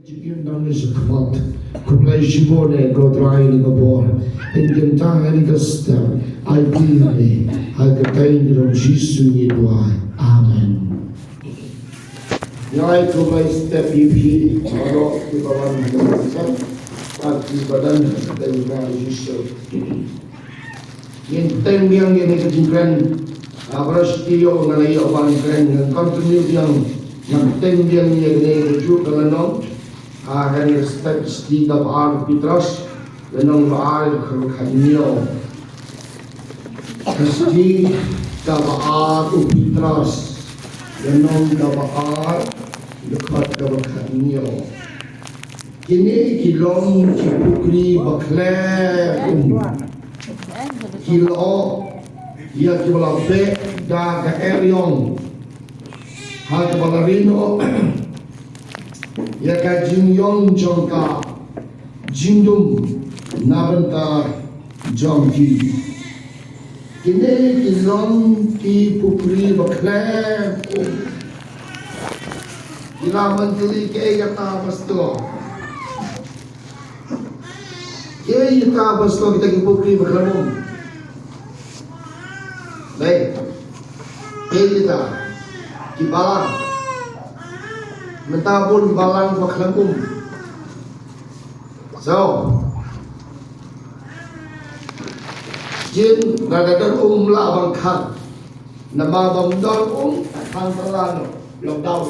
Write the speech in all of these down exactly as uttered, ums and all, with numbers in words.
Jingim nang ne shakhmat. Khublei shibun eh ko Trai ïa ka bor. Ïa kata ha kane ka step. Ai pynlong ha ka kyrteng jong u Jisu ngi duwai. Amen. Ngi ai khublei step ïa phi baroh kiba wan ha kane ka step. Bad kiba don ha ka kyrteng jong u Jisu. Ngin teng biang ïa kane ka jingkren. Ah, para shuki ïoh ngan ïoh ban kren, ngan continue biang. Ngan teng biang ïa kane kajuh ka lynnong. Ah, kane ka shithi kaba ar u Petros, lynnong ba ar, dkhot khathynñiew. Ka shithi kaba ar u Petros, lynnong kaba ar, dkhot kaba khathynñiew. Kine ki long ki pukri ba khlem um. Ki long ïa kiba la beh da ka eriong, ha kaba la ri noh ïa ka jingïong jong ka jingdum na bynta jong ki. Kine ki long ki pukri ba khlem um. Ki la man kylli, kaei kata pastor? Kaei kata pastor, kita ki pukri ba khlem um? Dei. Kaei kita? Ki balang. Mynta bun balang ba khlem um. So, jin na da don um la bang khan. Namar bam don um, khan tala no, lockdown.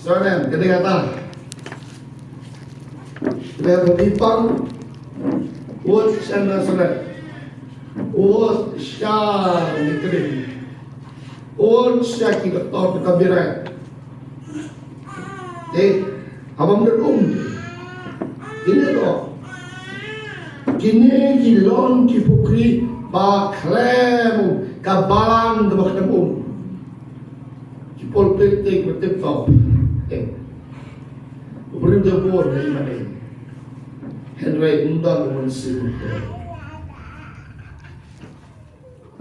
So nen, kene kata. Le pipang, ut sana sana. Ut sha ni kri. Ut sha ki doktor ka birai. Te, habang da um. Kine to. Kine ki long ki pukri ba khlem, ka balang kaba khlem um. Ki pulpit te ki tip to. Te. U briew da bor ne mane. Hynrei ym don u mynsiem.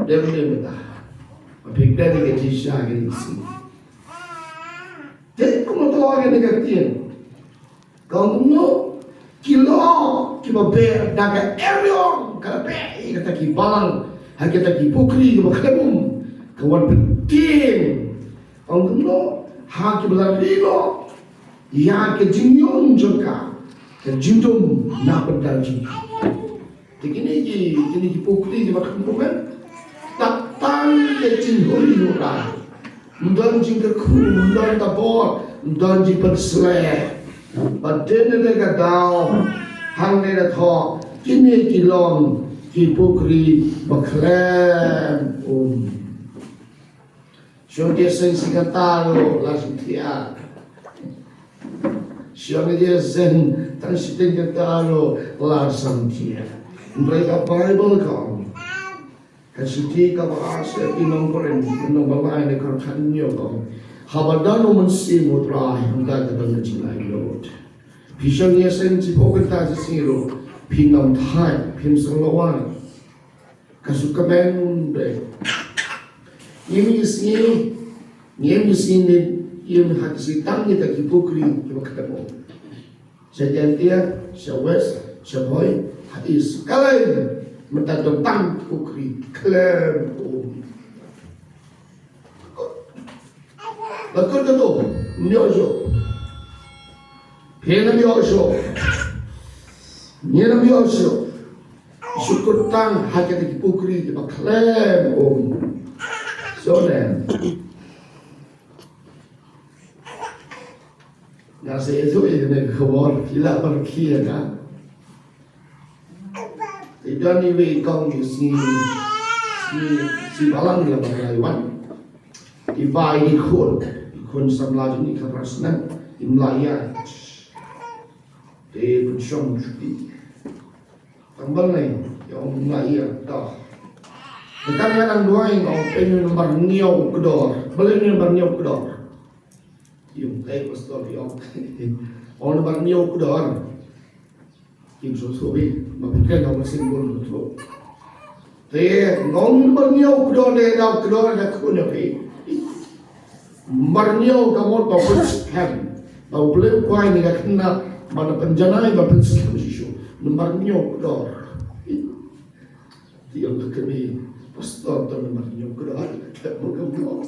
Dem ne mynta. Phi kren ïa ka jingshisha ka jingshisha. Te kumno to ïa kane ka ktien. Ka ong kumno, ki long kiba beh da ka eriong, ka la beh ïa kata ki balang, ha kata ki pukri kiba khlem um, ka wan pyntieng. Ka ong kumno, ha kiba la ri noh ïa ka jingïong jong ka, ka jingdum na bynta jong ki. Te kine ki, kine ki pukri kiba khlem um, kat tang ka jinghuri hura. Ym don jingkyrkhu, ym don tabor, ym don jingpynsleh. Bad dei na kata ka daw, hangne da thoh, kine ki long ki pukri ba khlem um. Shuwa ki seng shi kynta ruh la sngewthiah. Shuwa ki seng tang shiteng kynta ruh la sngewthiah. Hynrei ka Baibl ka ong. Ka shithi kaba ar sha ki nong Korinth, ka lynnong ba lai, dkhot khathynñiew ka ong. Haba don u Mynsiem u Trai, hangta ka don ka jinglaitluid. Phi shong ïaseng shiphew kynta shi sngi ruh, phin ym thait, phin ym sngewlawai. Ka shu kmen beit. Ngim ïohi sngi, ngim ïohi sngi ne, ngim ha ki sngi tang kita ki pukri kiba khlem um. Sha Jaintia, sha West, sha Bhoi, ha East. Ka lai mynta don tang ki pukri khlem um. Ba kut ka to, ym ïoh shuh. Phi ym ïoh shuh. Ngin ym ïoh shuh. Shu kut tang ha kita ki pukri kiba khlem um. So then, nga sa ïathuh ïa kane ka khubor, ki la pyrkhing ïa nga. Te don iwei i kong i sngi, sngi, sngi balang ïa ba la wan. I bai i khun, i khun samla jong i khatphra snem, im lah ïaid. Te pynshong shuki. Tang balei, ïa ong im lah ïaid, to. Te tang nga dang duwai nga ong pynïoh nambar hynñiew kdor. Balei nambar hynñiew kdor? Ïa ong, eh, pastor, ïa ong. Ong nambar hynñiew kdor. Kim sngewthuh phi, ma phi kren ïa u mynsiem bun sngewthuh. Te nga ong nambar hynñiew kdor, ne da kdor da khun ïa phi. Nambar hynñiew ka mut ba pynskhem. Ba U Blei u kwah ïa ka khynnah ba na pynjanai ba pynskhem shisha. Nambar hynñiew kdor. Te ong ka kmie, pastor, to nambar hynñiew kdor. Ka mut ka mut.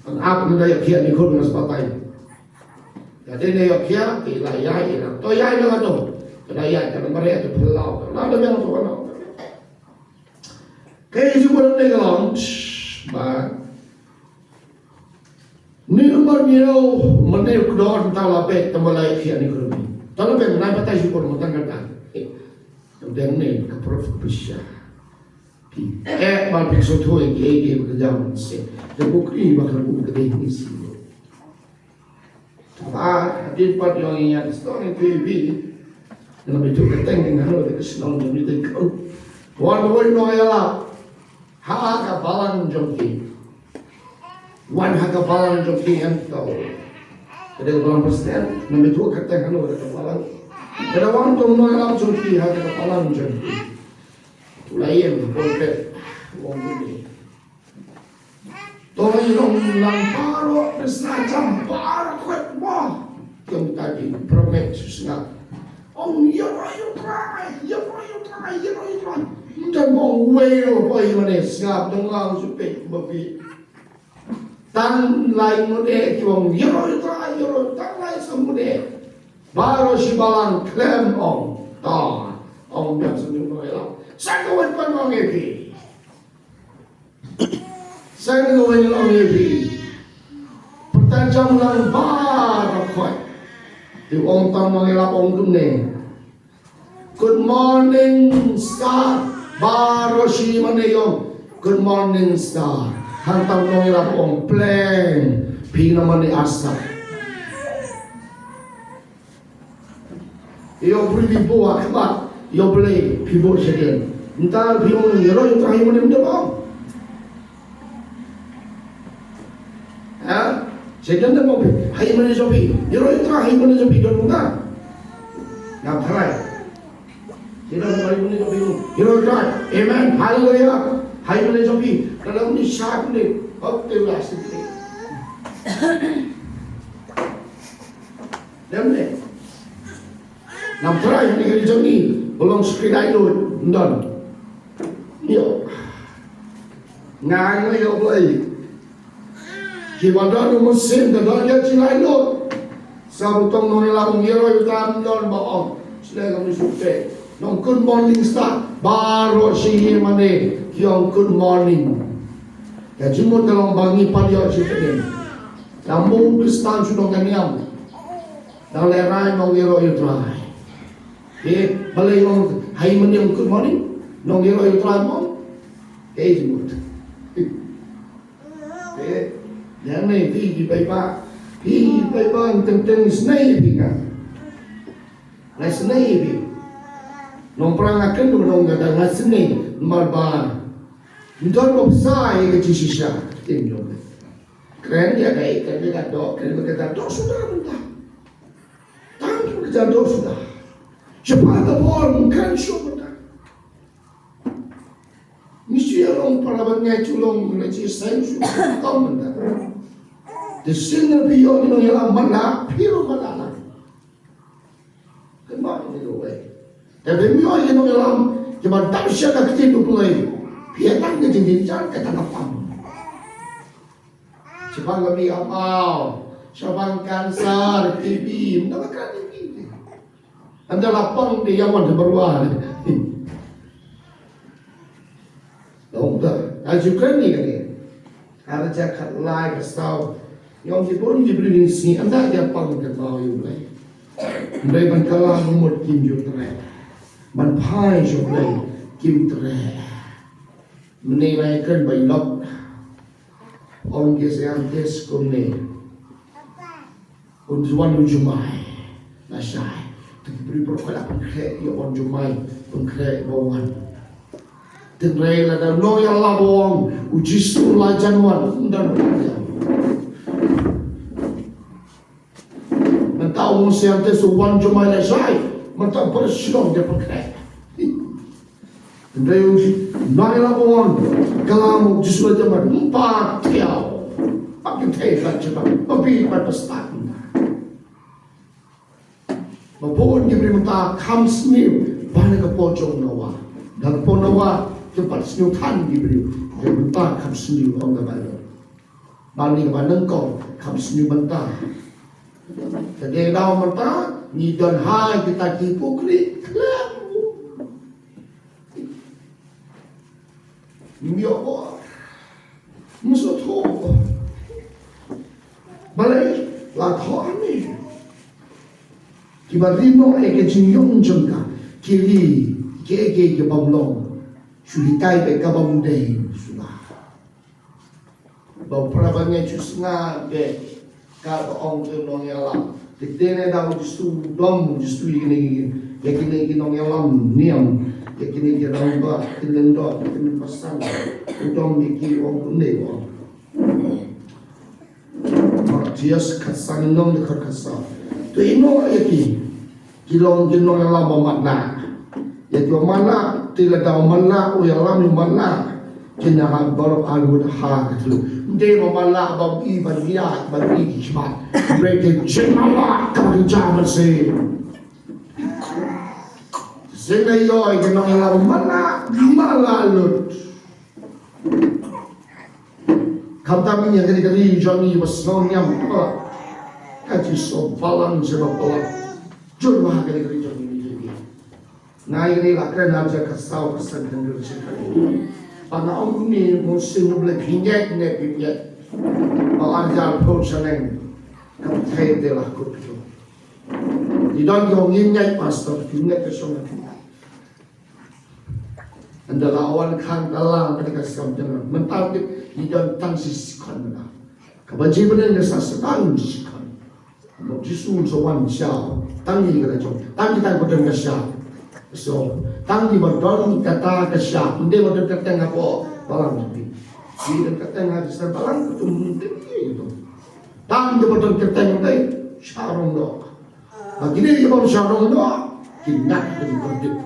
Tang ap nda ïa khia ni khun ngas patai. Ka dei ne ïa khia, te la ïa ïa. To ïa ïa to. Ka la ïa ka nambar ïa te phyllaw. La da biang to kana. Ka ïa jubor ne ka long. Ba Ni nambar hynñiew, mynne u kdor mynta la beh, tang ba la ïa khia ni kyrmi. Tang la beh, nai batai shuh kyrmi tang kata. Eh, tang dang ne, ka prof ka pisa. Phi, eh, ba phi sngewthuh ïa ki, eh, ki ba ka jam se. Ka bukri ba ka buk ka dei ni si. Ba, hadien pat ïong ïa, sdang ïa phi, phi. Ngan ïathuh ka teng, ngan ïathuh ka shnong, ngan ïathuh ka. Wan wei nong ïa la. Ha ka balang jong ki. Wan ha ka balang jong ki ngan to. Ka dei ka balang president, ngan ïathuh ka teng hano ka dei ka balang. Ka dei wan to nong ïalam jong ki ha ka balang jong ki. La ïeng pynpet. Wong ni. To ïa long lang baroh, pisa jam baroh kwet mo. Jong ka dei promet shisha. Ong ïaroh ïa U Trai, ïaroh ïa U Trai, ïaroh ïa U Trai. Ym don ong wei lo poi mane sngap dang lang shu peit ba phi. Tang lai mane ki ong ïaroh ïa U Trai, ïaroh tang lai sa mane. Baroh shi balang khlem ong. Ta ong biang sa mane ïa la. Sa ka wan pan ong ïa phi. Sa ka wan ong ïa phi. Pyrta jam lang baroh kwet. Te ong tang ong ïa la ong kumne. Good morning, star. Baroh shi mane ïong. Good morning, star. Hangta u nongïalap u ong pleng. Phi na mane arsa. Ïa u briew phi buh ha khmat. Ïa u Blei phi buh shadien. Nta phi ong ïaroh ïa u Trai ha mane mynta ba ong. Ha? Satan da mo phi. Hai mane jong phi. Ïaroh ïa u Trai hai mane jong phi don u Trai. Ngam tharai. Satan da hai mane jong phi. Ïaroh ïa u Trai. Amen. Haleluya. Hai mane jong phi. Ka dang ni sha ni. Hok te la sini. Dem ne. Ngam tharai ha ka ri jong ngi ba long shakri dai lut, ym don. Ïoh. Nga ai nguh ïa U Blei. Kiba don u mynsiem ka don ïa ki lai lut. Sa ba u tong nongïalap u ïaroh ïa u Trai ym don ba ong. Shlei ka mynsiem te. Nong good morning star. Baroh shi ïing mane ki ong good morning. Ka jingmut ka long ba ngi pat ïoh shi pdeng. Nang ba u Khristan shu don ka niam. Dang lehrain nong ïaroh ïa u Trai. Te balei long hai mane ong good morning? Nong ïaroh ïa u Trai mo. Te jingmut. Te yang ne phi ki paidbah. Phi ki paidbah teng teng isnei phi nga. Ngai snei phi. Nongpra nga kynduh nong nga dang ngai snei mar ba. Ndon ba bsa ïa ka jingshisha. Te jong. Kren ïa ka, kren ïa ka doh, kren ïa ka doh suda mynta. Tang ïa ka doh suda. Shaphang ka bor kren shuh mynta. Ngi shu ïa long para ban ngai shu long ngai shu seng shu tang mynta. Te sien na phi ïoh ngi nong ïalam mynta, phi long mynta na. Kynmaw ïa kane kawei. Te phim ïoh ïa ki nongïalam kiba dap sha ka ktien U Blei, phi ïa tang ka jingjynjar ka tang ka pang. Shaphang ka mih ka maw, shaphang cancer, T B, ym da la kren ïa ki. Ym da la pang te ïa wan ha byrwa. Dong da, ka ju kren ïa kane. Ka la jia khatlai ka saw. Ïong ki bun ki briew ki sngi ynda ki ïa pang ka thaw ïa U Blei. Hynrei ban kylla ka mut kim ju treh. Ban phai sha U Blei kim treh. Mynne nga ïa kren ba i lok. Ong ki scientist kumne. Un wan u jumai. Lashai. Te ki briew baroh ka la pynkhreh ïa u wan jumai. Pynkhreh ba wan. Tynrai lada u nongïalam u ong u Jisu la jan wan. Ym don u jan. Mynta u scientist u wan jumai lashai. Mynta u pyrshang de pynkhreh. Hynrei u nongïalam u ong, ka la mut Jisu la jan wan, ym pat thiaw. Pat Ei, ban jubab, ba phi ban pastad mynta. Ba bun ki briew mynta kham sniew ban ka por jong Noah. Da ka por Noah ki pat sniew than ki briew. Te mynta kham sniew ong ka Baibl. Ba ni ka ba nyngkong kham sniew mynta. Te dei daw mynta ngi don ha kita ki pukri khlem. Ym ïoh. Ym sngewthuh. Balei la thoh hangne. Kiba ri noh ïa ka jingïong jong ka, ki ri, ki, ki, ki bym long. Shu hikai beit ka bym dei shuh. Ba u para bangeit shu sngap beit kaba ong u nongïalam. Te dei ne da u Jisu u dom, u Jisu ïa kine, ïa kine ki nongïalam niam, ïa kine ki rangbah, ki lyngdoh, ki kynbasan. U dom ïa ki, ong kumne u ong. Mathaios khatsan, lynnong dkhot khatsaw. To ïehnoh ïa ki. Ki long ki nongïalam ba matlah. Ïa kiba matlah, te lada u matlah, u ïalam u matlah, kin ïahap baroh arngut ha ka thlu. Ym dei ba matlah, ba i, ba ïa, ba i ki khmat. Hynrei ki jingmatlah kaba kynja mynsiem. Shisha ïoh ïa ki nongïalam matlah, matlah lut. Khamtam ïa kane ka ri jong ngi ba sngewniam palat. Ka jingsngewbalang jong ngi palat. Jur ba ha kane ka ri jong ngi. Nga ïa kane la kren ha ka khatsaw, khatsan, khathynriew sha kane. Ba nga ong kumne, Mynsiem Blei phi ngeit ne phim ngeit. Ba ar hajar phew shaneng. Ka pyrthei te la kut kut. Ngi don ki ong ngim ngeit pastor, phim ngeit ka shong. Ynda la wan khang ka la ka dei ka skam jong nga. Mynta tip ngi don tang shi second mynta. Kaba ji bneng ka sa sa tang shi second. Ba Jisu sa wan sha tang ngi ka la jong. Tang ngi tang ba don ka sha. So tang ngi ba don kata ka sha. Ynda ba don kata nga ba balang ngi. Ngi don kata nga sa balang tum ngi tum. Tang ngi ba don kata nga dei sha rong noh. Ba kine ki ba sha rong noh ki ngat ki kordit.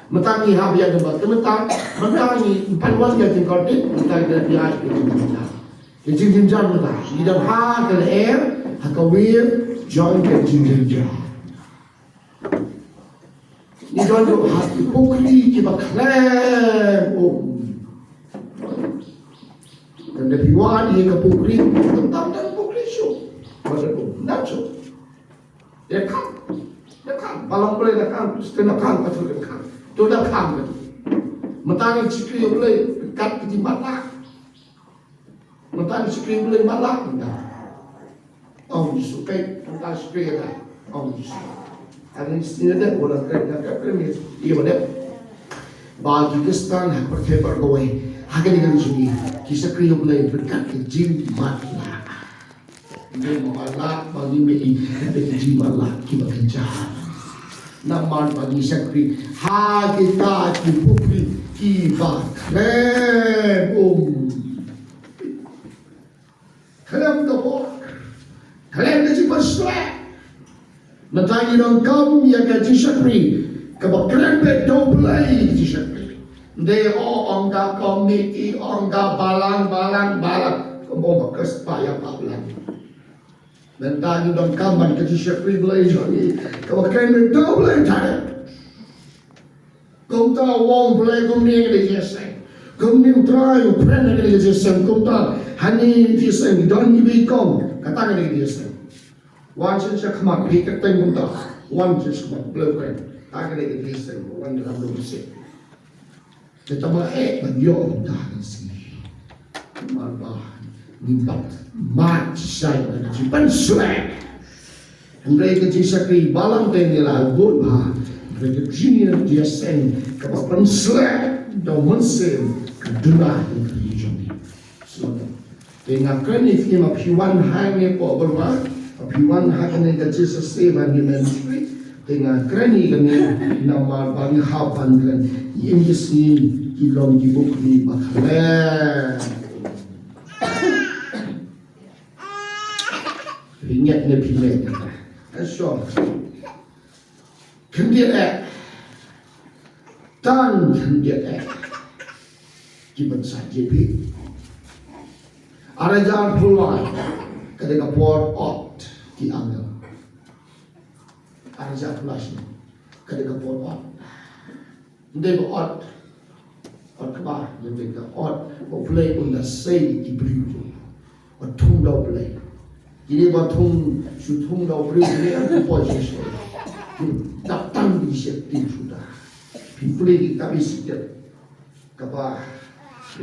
Mynta ngi hap ïa ka ba, te mynta, mynta ngi pan wan ïa ka jingkordit, mynta ngi hap ïa ka jingjynjar. Ka jingjynjar mynta, ngi don ha ka lyer, ha ka wir jong ka jingjynjar. Ngi don ruh ha ki pukri kiba khlem um. Tang da phi wad ïa ka pukri, tang tam tang pukri shuh. Ba da um, nang shuh. Da kham, da kham, balang Blei da kham, Khristan da kham, Katolik da kham. To da kham ka. Mynta ngi shakri ïa u Blei, kat ki jingmatlah. Mynta ngi shakri ïa u Blei matlah, mynta. Ong Jisu kai, mynta shakri ïa ka. Ong Jisu. Ani sini da, wala kai, da kai, kai, ni, ïa wala. Ba ki Khristan ha ka pyrthei baroh kawei. Ha kane ka jingim, ki shakri ïa u Blei, kat ki jingmatlah. Ngi mala ba ngi mih ïa ki jingmala kiba kynja. Namar ba ngi shakri ha kita ki pukri kiba khlem um. Khlem ka bor. Khlem ka jingpynsleh. Mynta ngi donkam ïa ka jingshakri kaba kren bad da U Blei, ka jingshakri. Ym dei o ong ka komiti, ong ka balang, balang, balang. Kumba ka spah ïa ka balang. Mynta ngi donkam ban ka jingshakri Blei jong ngi kaba kren bad da U Blei. Kumta u ong U Blei kumne ha kane ka jingïaseng. Kumne U Trai u kren ha kane ka jingïaseng. Kumta hangne ka jingïaseng don iwei i kong. Kata kane ka jingïaseng. Wan shen shakhmat, phi kyrteng kumta. Wan shen shakhmat, Blei u kren. Kata kane ka jingïaseng. Wan ïalam da U Blei. Te tang ba eh ban ïoh kumta ha ka sngi. Namar ba ngi bat mat shisha ïa ka jingpynsleh. Hynrei ka jingshakri balang te ngi la bud bha. Hynrei ka jingïaseng kaba pynsleh da U Mynsiem ka duna ha ka jingim jong ngi. Te nga kren ïa phi, ma phi wan hangne hapoh Burma, ma phi wan ha kane ka Jesus Saver Ministry, te nga kren ïa kane namar ba ngi hap ban kren. Ïa ngi sngi ki long ki pukri ba khlem. Phi ngeit ne phi ngeit? Ka shong. Khyndiat eh. Tang khyndiat eh. Ki ban sa J P. Ar hajar arphew lai, ka dei ka por ot ki angel. Ar hajar arphew lai snem, ka dei ka por ot. Ym dei ba ot, ot kaba, ym dei ka ot ba U Blei un da sei ïa ki briew. Ba thung da U Blei. Kine ba thung, shu thung da U Blei, kine ki poi shisha. Ki dap tang ki sheptieng shuh da. Phi pule ki kaba shisha. Kaba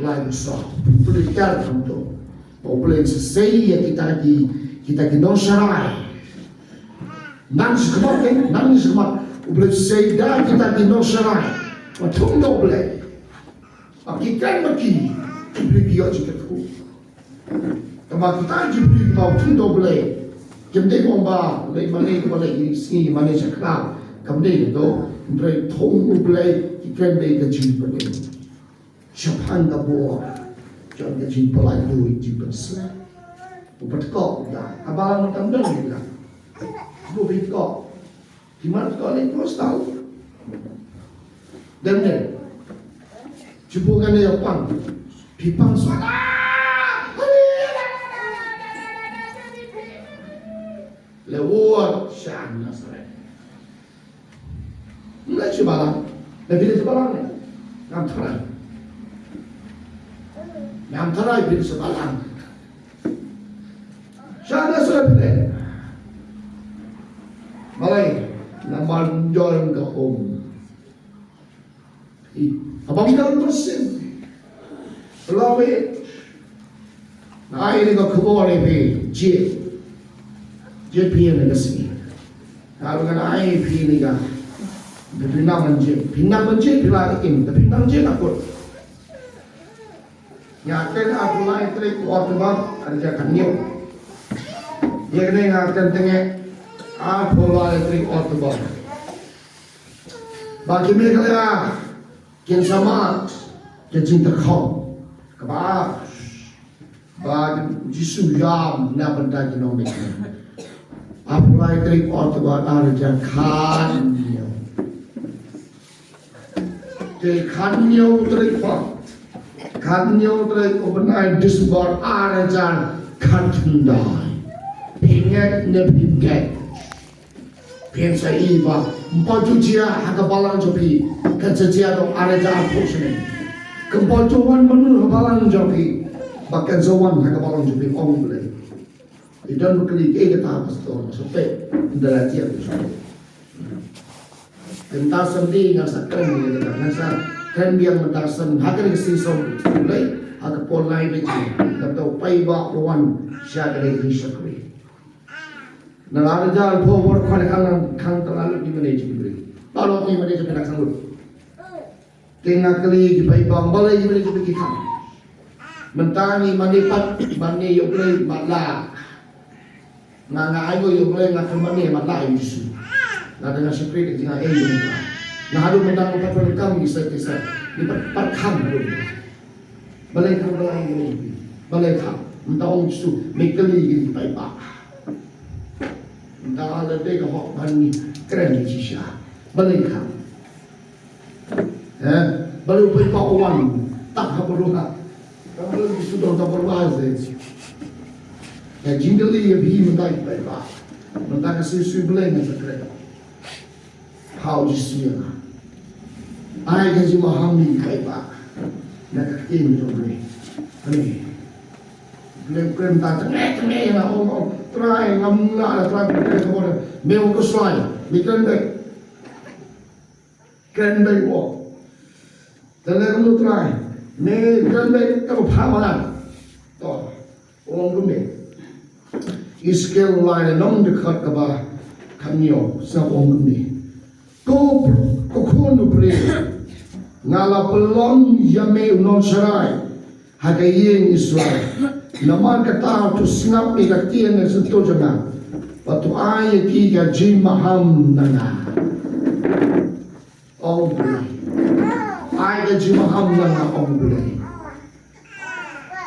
lai ba saw. Phi pule ki kar khamto. Ba U Blei sa sei ïa kita ki, kita ki nongsharai. Nang shi khmat, eh, nang shi khmat. U Blei sa sei da kita ki nongsharai. Ba thung da U Blei. Ba ki kren bad ki, ki briew ki ïoh jingkyrkhu. Tangba kita ki briew kiba thung da U Blei, kim dei kumba lei mane kumba lei sngi mane sha khraw. Kam dei kumto, hynrei thung U Blei ki kren bad ka jingpynim. Shaphang ka bor jong ka jingpyllait luid jingpynshlur. U pat kok da, ka balang mynta dang ïa ka. U pat kok. Ki mat ko lei ko stau. Dem ne. Chupu kane ïa pang. Phi pang shuwa. Le wot sha Nasaret. Mla chi balang. Le phi le chi balang ne. Ngam tharai. Ngam tharai phi le chi balang. Sha Nasaret phi le. Balei? Namar ym don ka um. Ïa, haba ym don ka um. Balei? Nga ai ïa ka khubor ïa phi, jied. Jied phi ïa ka sngi. Nga ruh ngan ai ïa phi ïa ka. Phi nang ban jied. Phi nang ban jied phi la im. Phi nang jied akut. Nga kren arphew lai tarik October, ar hajar khathynñiew. Ïa kane nga kren tang arphew lai tarik October. Ba ki Meghalaya kin sa mad ka jingtyrkhong kaba ar ba U Jisu u ïam na bynta ki nongmihkhmat. Arphew lai tarik October ar hajar khathynñiew. Te khathynñiew tarik pat. Khathynñiew tarik u bnai December ar hajar khatkhyndai. Phi ngeit ne phim ngeit? Phin sa ïohi ba ym pat ju jia ha ka balang jong phi. Kan sa jia tang ar hajar arphew snem. Kan pat ju wan mano ha balang jong phi. Ba kan sa wan ha ka balang jong phi, ong U Blei. I don ba kylli, eh, kata pastor, sa peit, ynda la tiap. Mynta Sunday ngan sa kren ïa kata, ngan sa kren biang mynta Sunday, ha kane ka session U Blei, ha ka por lai bad ka, kata u paidbah ba wan sha kane ka shakri. Na la da jal pho bor khon khang khang ta la lut ïa mane jingbriew. Ba lut ïa mane jingbriew khang lut. Te nga kylli ki paidbah, balei ki briew ki khang? Mynta ngi mane pat, mane ïa U Blei matlah. Nga, nga ai nguh ïa U Blei, nga khlem mane matlah ïa U Jisu. Nga dang nga shakri ka jingaiei ïa U Blei. Nga haduh mynta nga pat pyndonkam ngi sa, ngi sa, ngi pat, pat khang haduh mynta. Balei khang, balei, balei, balei khang? Mynta ong U Jisu, me kylli ki paidbah. Mynta lada dei ka hok ban ngi kren ngi shisha. Balei khang? Eh, balei u paidbah u wan tang ha baroh ha. Ka balei ki shu don tang baroh ha se. Ka jingkylli ïa phi mynta ki paidbah. Mynta ka sui sui Blei ngan sa kren. Pha U Jisu ïa nga. Ai ka jingmaham ïa ki paidbah. Na ka ktien jong U Blei. Ani. Blei u kren tang tang eh tang eh ïa nga ong ong. Trai ngam lah da Trai Blei ka bor. Me u khuslai. Me kren beit. Kren beit u ong. Te lei kumno Trai? Me kren beit kaba phah malan. To, u ong kumne. Ezekiel lai lynnong dkhot kaba khathynñiew, sngap, u ong kumne. Ko, ko khun u briew, nga la pynlong ïa me u nongsharai ha ka ïing Israel. Namar kata to sngap ïa ka ktien ka sngewthuh jong nga, bad to ai ïa ki ka jingmaham na nga. Ong U Blei. Ai ka jingmaham na nga, ong U Blei.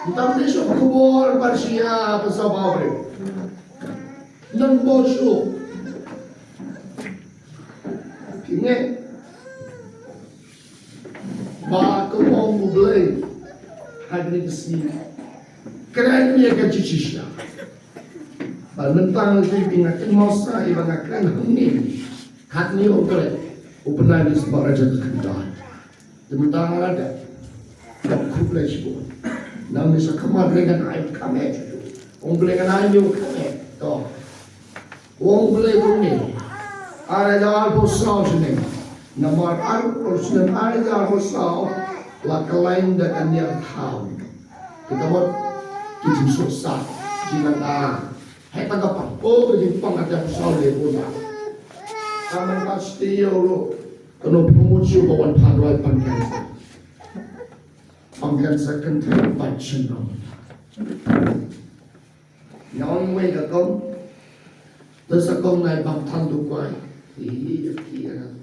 Ym tam dei shuh ka khubor ba sia ba sa ba briew. Nang bor shuh. Phi ngeit ba ka ong U Blei ha kane ka sngi. Kren ïa ka jingshisha. Bad mynta nga ju ïa nga kynmaw sa ïa ba nga kren hangne. Katne u kren u bnai ni sba raja ka khyndai. Te mynta nga la dep. Dep khublei shibun. Nang ni sa khmat Blei ngan ai khmat. Ong Blei ngan ai ni khmat. To. Ong Blei kumne. Ar hajar arphew saw snem. Namar ar, snem ar hajar arphew saw la khlaiñ da ka niar thaw. Kita bot ki jingsohsat, jingïada. Hei tang ka pang, oh, ka jingpang ka jingsoh le bun ba. Ka man ka stie ïa u lo. Kano promote ïa u ba wan phan roi pang cancer. Pang cancer kan thai pang shin rong. Nong wei ka kong. Te sa kong nai bang than tu kwai. Ih, ih, ih, ih.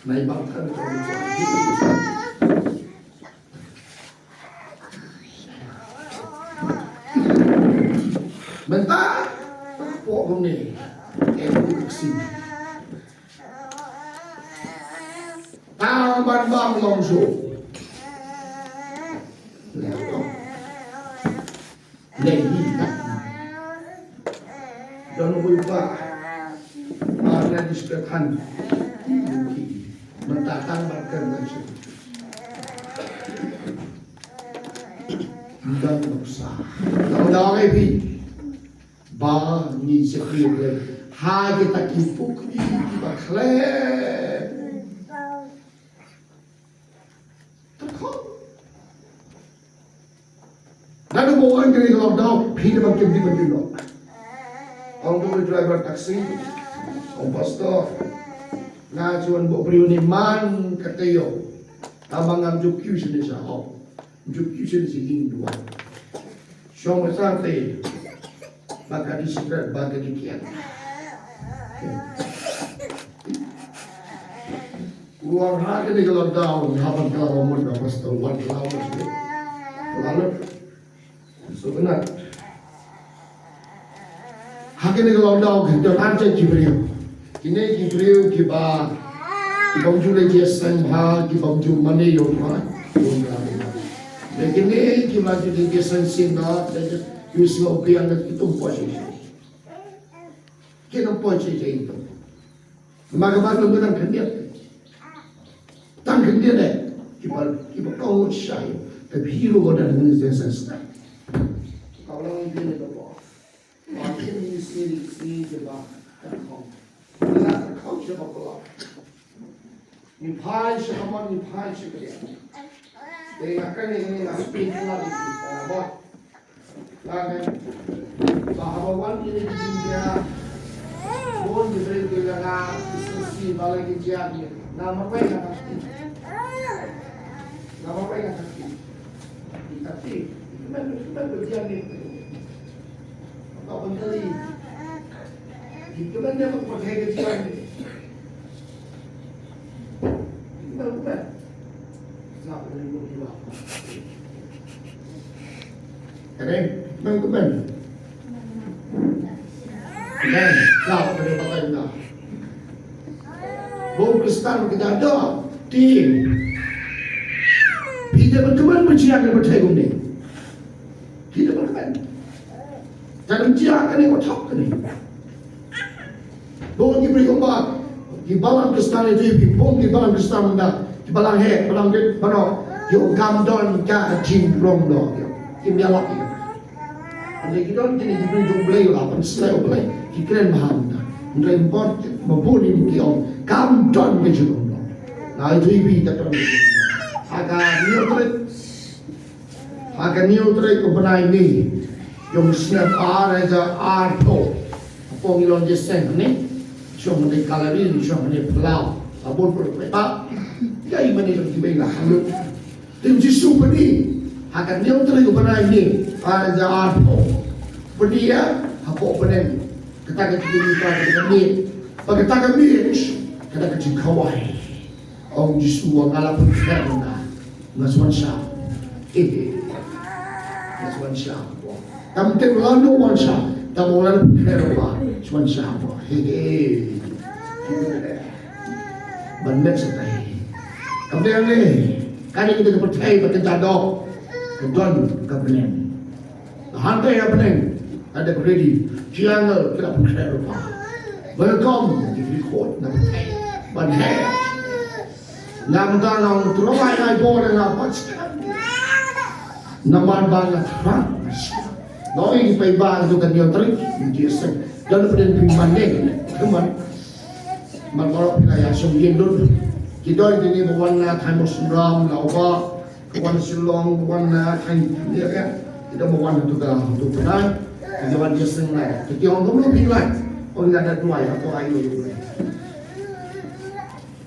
Nai bang than tu kwai. Mynta, pok kong ni. Eh, kong ni. Tang ban bam long shuh. Leh hi. Don hui ba. Ba na diskrepan. Mynta tang ban kren long shuh. Don nuksa. Don dong eh phi. Ba ngi shakri Blei ha kita ki pukri kiba khlem. Tyrkhong. Nga da ba wan kane ka lockdown, phi da ban kim dei ban kim doh. Ong tu driver taxi, ong pastor. Nga ju wan buh briew ne man ka taïew. Tang ba ngam ju kiew shane sha hok. Ju kiew shane sha ïing duwai. Shong ba sah te. Ba ka dei secret, ba ka dei kian. Wan ha kane ka lockdown, ha ban ka la mut ba pastor wan ka la mut. Ka la mut. So kane. Ha kane ka lockdown ka don ar tylli ki briew. Kine ki briew kiba, kibym ju leh jingïaseng bha, kibym ju mane ïa u Trai. Leh kine kiba ju leh jingïaseng shisien da, leh ju sngewbiang da, ki tum poi shisien. Ki tum poi shisien ki tum. Namar ka ba ka long ka dang khyndiat. Dang khyndiat eh. Kiba, kiba kong shai. Te phi ruh ka dang khyndiat shisien. Ka long khyndiat ka ba. Ba kin ni siri siri ka ba. Ka kong. Ka kong sha ba ka long. Ngi phai sha ka mon, ngi phai sha ka liang. Te nga kane ngi nga speed la di. Ba. Amen. Ba haba wan kine ki jingïa. Bun ki briew ki la nga, ki sngewsih ba la ki jia ki. Nga marwei nga thati. Nga marwei nga thati. Ki thati. Ki kmen, ki kmen ba jia ni. Ba ban kali. Ki kmen ne ba ka thei ka jia ni. Ki kmen, kmen. Kane, meng kumne. Meng, sa kane batai na. Bun Khristan kita ada ti. Phi da ban kmen ba jia ne ba thei kumne. Phi da ban kmen. Te ym jia kane, wat hok kane. Bun ki briew kumba ki balang Khristan ïa ki, bun ki balang Khristan da ki balang heh, balang rit, balang ïoh kam don ka jingpynlong noh ïa ki, ïalap ïa ki. Hynrei ki don kine ki briew jong U Blei, la pynshlur U Blei, ki kren bha mynta. Hynrei ym pat ma bun ïa ki ong kam don ka jingpynlong noh. Nga ïathuh ïa phi, ka don ka jingpynlong noh. Ha ka Hynñiew tarik Ha ka hynñiew tarik u bnai May, jong u snem ar hajar arphew. Hapoh ngi long jingïaseng hangne, shong hangne Kalari, shong hangne Palau. Ka bun pyrshah pyrshah. Ïa i mane jong kiwei la hangno. Te u Jisu u pyni ha ka hynñiew tarik u bnai May, ar hajar arphew. Pyni ïa hapoh bneng. Kata ka jingkylli, kata ka jingkylli. Bad kata ka mih, kata ka jingkhawai. Ong Jisu, nga la pynkher ïa nga, nga shu wan shah. Eh, eh. Nga shu wan shah. Kam tip lano wan shah, tang ba nga la pynkher ïa nga, shu wan shah. Eh, eh. Ban met shatai. Kam tip ne. Kane ka dei ka pyrthei ba kynja doh, ka don ka bneng. Hangtei ha bneng ka dei ka ready, ki angel ki la pynkhreh lypa. Ba la kum ki kri khot na pyrthei ban heh. Nga mynta nga ong tyrwa ai ai bor nga pat. Namar ba nga thrang. Nga ong ïa ki paidbah, to kan ïoh trik, jingïaseng. Don pdeng phi mane. Kumne. Man baroh phi la ïa shong ïing lut. Ki don kine ba wan na thaiñ Mawsynram, na Wahbah, ka wan Shillong, ka wan na thaiñ ïa ka. Ki don ba wan tu ka tu pnai. Ki wan ïaseng lai. Ki ong kumno phi lai. Ong nga da duwai, to ai ïa u Blei.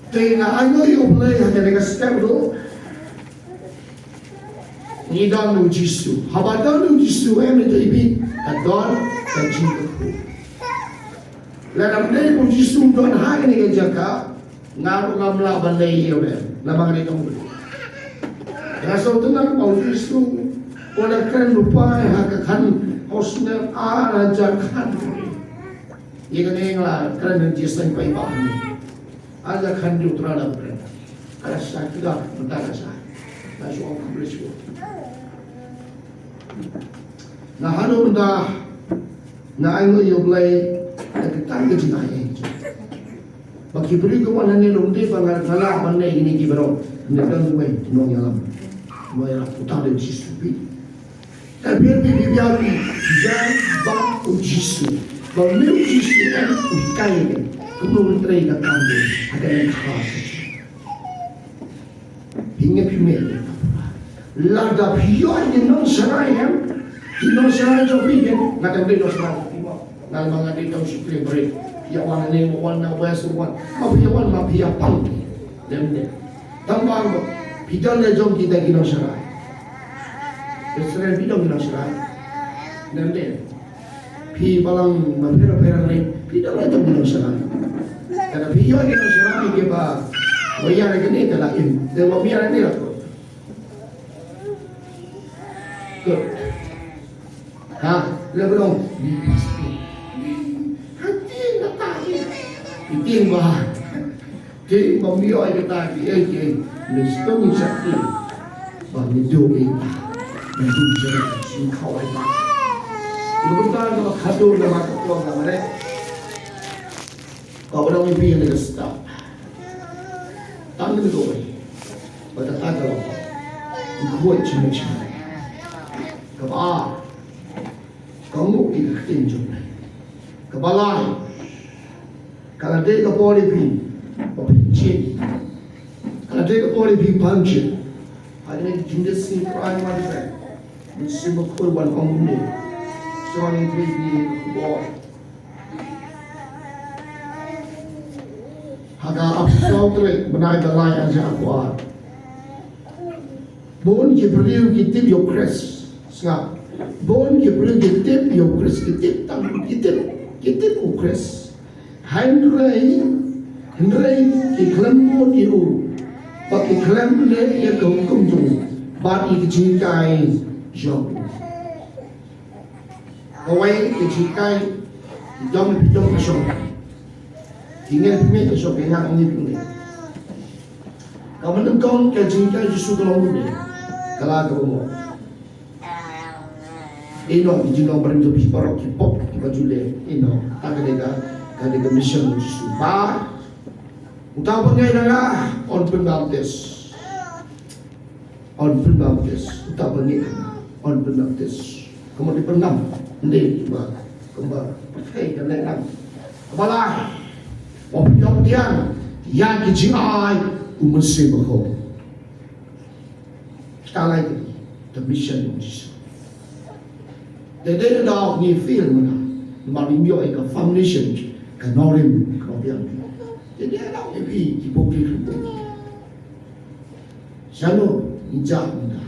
Te nga ai ïa u Blei ha kane ka step ruh. Ngi don u Jisu. Haba don u Jisu, em, ïa ka ibit ka don ka jingkyrkhu. Lada ym dei u Jisu don ha kane ka jaka, nga ruh ngam lah ban leh ïa u, namar nga dei tang u. Nga sngewtynnat ba u Jisu u la kren lypa ha ka khan, ha u snem ar hajar khan. Ïa kane nga la kren ha jingïaseng paidbah. Ar hajar khathynñiew u Trai u la kren. Ka la shah kdar mynta ka shah. Ka shu ong ka Blei shu. Nga haduh mynta nga ainguh ïa u Blei da kata ka jingai. Ba ki briew ki wan hangne, ym dei ba nga lah ban leh ïa kine ki baroh. Hynrei don uwei u nongïalam. Nongïalam uta u dei u Jisu. Te phi, phi, phi, phi, phi, ïa ba u Jisu. Ba une u Jisu em u hikai ïa ngi kumno ngin trei ka kam jong ngi ha ka lyngkha. Phi ngeit, phi ngeit. Lada phi ïoh ki nongsharai em, ki nongsharai jong phi em, nga tang dei nongsharai jong phi mo. Nga ma nga dei tang shu trei bret. Ïa wan ne, wan na west, wan. Ma phi ïa wan, ma phi ïa pang. Lem ne. Tang ba phi don la jong kita ki nongsharai. Israel phi don ki nongsharai. Lem ne. Phi balang ma phi ra phi ra ne. Phi don la jong ki nongsharai. Kada phi ïoh ki nongsharai ki ba. Wa ïa ne kane kada im. Te wa ïa ne la. Good. Ha, le ba long. Ha, tieng kata ki. Tieng ba. Tieng ba ym ïoh kata ki, eh, ki. Le stone sa ki. Ba ngi do ki. Ba ngi do ki. Sing khawai ba. Lu ba ta ba khadon ba ta tuang ba re. Ka ba dang ïa phi ïa ka step. Tang kane kawei. Ba kata ka long. Khuid jingmut jingmut. Kaba ar. Ka nguh ïa ka ktien jong U Blei. Kaba lai. Ka la dei ka por ïa phi. Ba phin jied. Ka la dei ka por ïa phi ban jied. Hadien ka jingïaseng Trai Mar Jrai. Mynsiem Bakhuid wan ong kumne. Sngewbha ïa phi ïa ka khubor. Ha ka Apostol Trai bnai ba lai, arhajar arphew ar. Bun ki briew ki tip ïa u Khrist. Sngap. Bun ki briew ki tip ïa u Khrist, ki tip tang, ki tip, ki tip u Khrist. Hynrei, hynrei ki khlem bud ïa u. Bad ki khlem leh ïa ka hukum jong u. Bad ïa ki jinghikai jong u. Kawei ka jinghikai, ki dom, ki dom ka shong. Ki ngeit, ki ngeit ka shong, ka ngeit, ki ngeit. Ka mynnyngkong ka jinghikai Jisu ka long kumne. Ka la ka long. Ïa noh ki jinglong barim jong phi baroh ki pop kiba ju leh. Ïa noh. Ka dei ka, ka dei ka mission Jisu. Ba uta uba ngeit ïa nga, yn pynbaptis. Yn pynbaptis, uta ba ngeit, yn pynbaptis. Kumba dei pynnang, ym dei ba, kumba pyrthei ka leh nang. Kaba lai, ba pynbaptis ïa ki jingai u Mynsiem Bakhuid. Kita lai ka, ka mission u Jisu. Te dei da ngi fail mynta, namar ngim ïoh ïa ka foundation, ka nongrim, ka nongbiang. Te dei da ngi phi, ki pop ki pop. Shano, ngi jah mynta.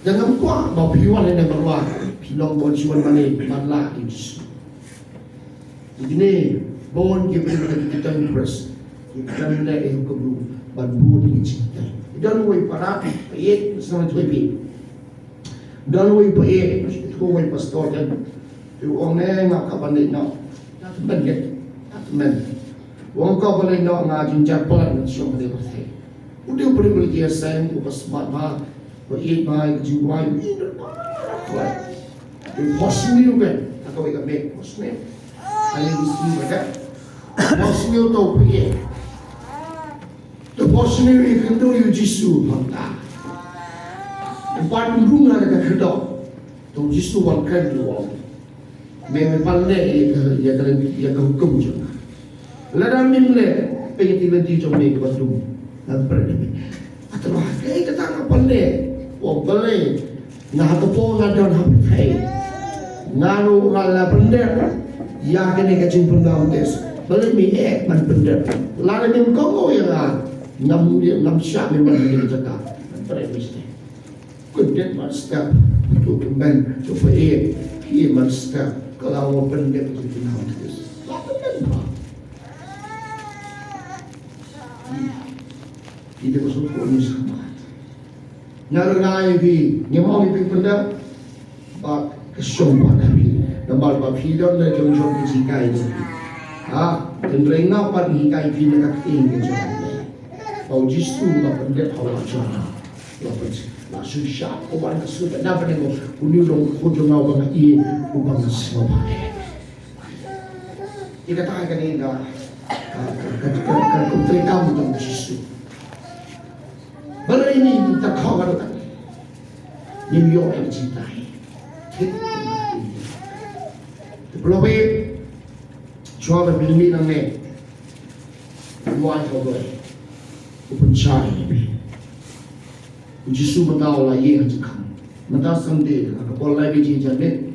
Te ngam kwah ba phi wan hangne ban wad, phi long ban shu wan mane, ban lah ïa u Jisu. Ïa kine, bun ki briew ki tang impress. Ki khlem leh ïa u hukum, ban bud ïa ki jingtei. Don uwei para, pa ïeit, sa ma joi phi. Don uwei pa ïeit, uwei pastor kan. Te u ong ne nga kwah ban leit noh. Nga tymmen ïeit, nga tymmen. U ong kwah ban leit noh nga jynjar palat nga shu ong ka dei pyrthei. U dei u privilege ïa seng, u ba smat bha, ba ïeit bha ïa ka jingduwai, u ïeit bha. U phos sniew kan, ha kawei ka miet, phos sniew. Ani u sniew kan. Phos sniew to u ïeit. To phos sniew ïa ka kynduh ïa u Jisu hangta. Ban rung ha ka khyrdop. To u Jisu wan kren ïa u. Me me pan leh ïa ka, ïa ka, ïa ka hukum jong nga. Lada mem leh, pynïaid lynti jong me kaba dum. Ngan pynbeit ïa me. Kata ba, kaei kata nga pan leh. Ong balei. Nga ha ka por nga don ha pyrthei. Nga ruh nga la pyndep ïa kane ka jingpynbaptis. Balei me eh ban pyndep. Lada mem kohnguh ïa nga. Ngam, ngam shah me wan ha kane ka jaka. Ngan pynbeit ïa me. Pyndep ban step. Tu kemben, tu peit, ki ban step. Ka la wan pyndep tu kemben. La pyndep ba. Ki dei ba sngewthuh ni sama. Nga ruh nga ai phi, ngi ong ïa phi pyndep. Ba ka shong ba na phi. Namar ba phi don la jong jong ki jinghikai jong phi. Ha, hynrei nga pat ngi hikai phi na ka ktien ka jong phi. Ba u Jisu u la pyndep ha u la jong. La pyndep. La shu shah, u wan ka shu, na pyneng, uni u long u khun jong nga uba nga ïeit, uba nga sngewbha. Ïa kata kane ka, ka, ka, ka, ka, ka, ka treikam jong u Jisu. Balei ngim tyrkhong haduh katne? Ngim ïoh ïa ka jinghikai. Thik. Te pynlong ïa, shuwa ba phin mih nangne. Pynwai ha U Blei. U pynshai ïa phi. U Jisu mynta u la ïeng ha jingkhang. Mynta Sunday, ha ka por lai baje janmiet,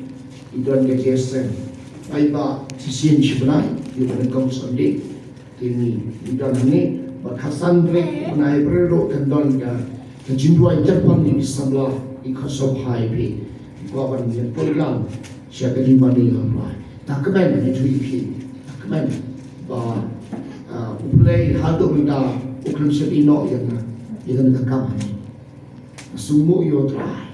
i don ka J S M. Ai ba, shisien shi bnai, ïa ka nyngkong Sunday. Te ngi, ngi don hangne, bad ha Sunday, bnai April ruh kan don ka, ka jingduwai kyrpang ïa ki samla, i khublei ïa phi. Kwah ban ïa pynlang, sha ka jingmane ïa U Blei. Te kmen ïa phi, te kmen. Ba, ah, U Blei haduh mynta, u khlem shym ïehnoh ïa nga, ïa nga ka kam hangne. Sngewbha ïa U Trai.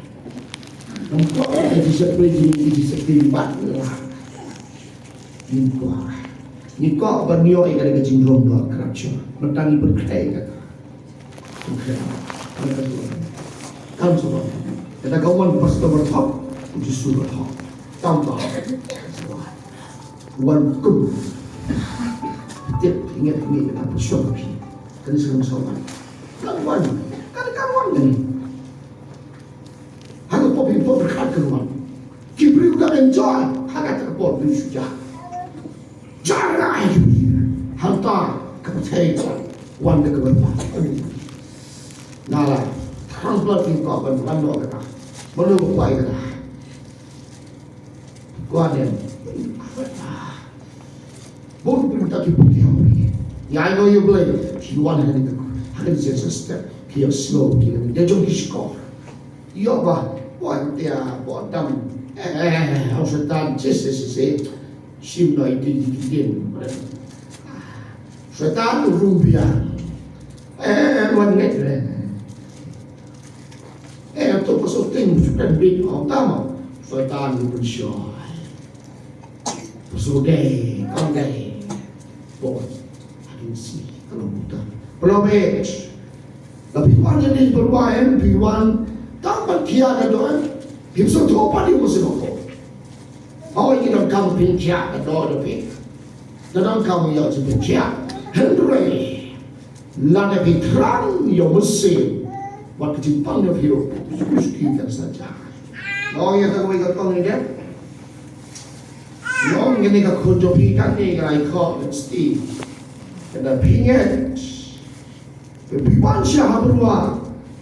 Ngam kwah ïa ki jingshakri, ki jingshakri bad la. Ngim kwah. Ngim kwah ban ïoh ïa ka jingrong ba corruption. Mynta ngi pynkhrai ïa kata. Pynkhrai. Pynkhrai. Kam sngewbha. Kata ka wan pastor ba thok, u Jisu ba thok. Tam ba. Wan kum. Tip, ingat, ingat, apa syok phi. Kan sngewbha sngewbha. Kan wan. Kan, kan wan kan. Ha ka pop, pop ka kan wan. Ki briew ka enjoy. Ha ka ta ka pop briew shu ja. Jar ai ki briew. Hangta ka pyrthei wan da ka wan. Nala. Tang bla ki ka ban wan no ka ta. Mano ka wan ka ta. Kwah ne. Bun pynta ki puthi ha ri. Ïa ïoh ïa Blei. Ki wan ha ni ka. Ha ni census step. Ki ïa slow ki. Ïa jong ki shkor. Ïoh ba. Wan tia ba dam. Eh, eh, eh, eh, Setan. Sis, sis, sis, sis. Shim noi ti ti ti. Setan rum biang. Eh, wan nget. Eh, to pasal ting. Setan bit. Oh, tama. Setan rum biang. Pyrshah dei, kam dei. Bad hadien shi, ka long kumta. Pynlong bad. La phi wan ïa ni pynlong em, phi wan tang ban khia ka doh em. Phim sngewthuh pat ïa u Mynsiem Bakhuid. Hooid, ngi donkam phin khia ka doh jong phi. Ngi donkam ïa u Mynsiem Bakhuid. Hynrei lada phi thrang ïa u Mynsiem, wat ka jingpang jong phi ruh, suki kan sa jia. Nga ong ïa kawei ka kong ïa ka. Nga ong ïa kane ka khun jong phi kane ka lai kong Steve. Kane phi ngeit. Phi wan sha ha bynta.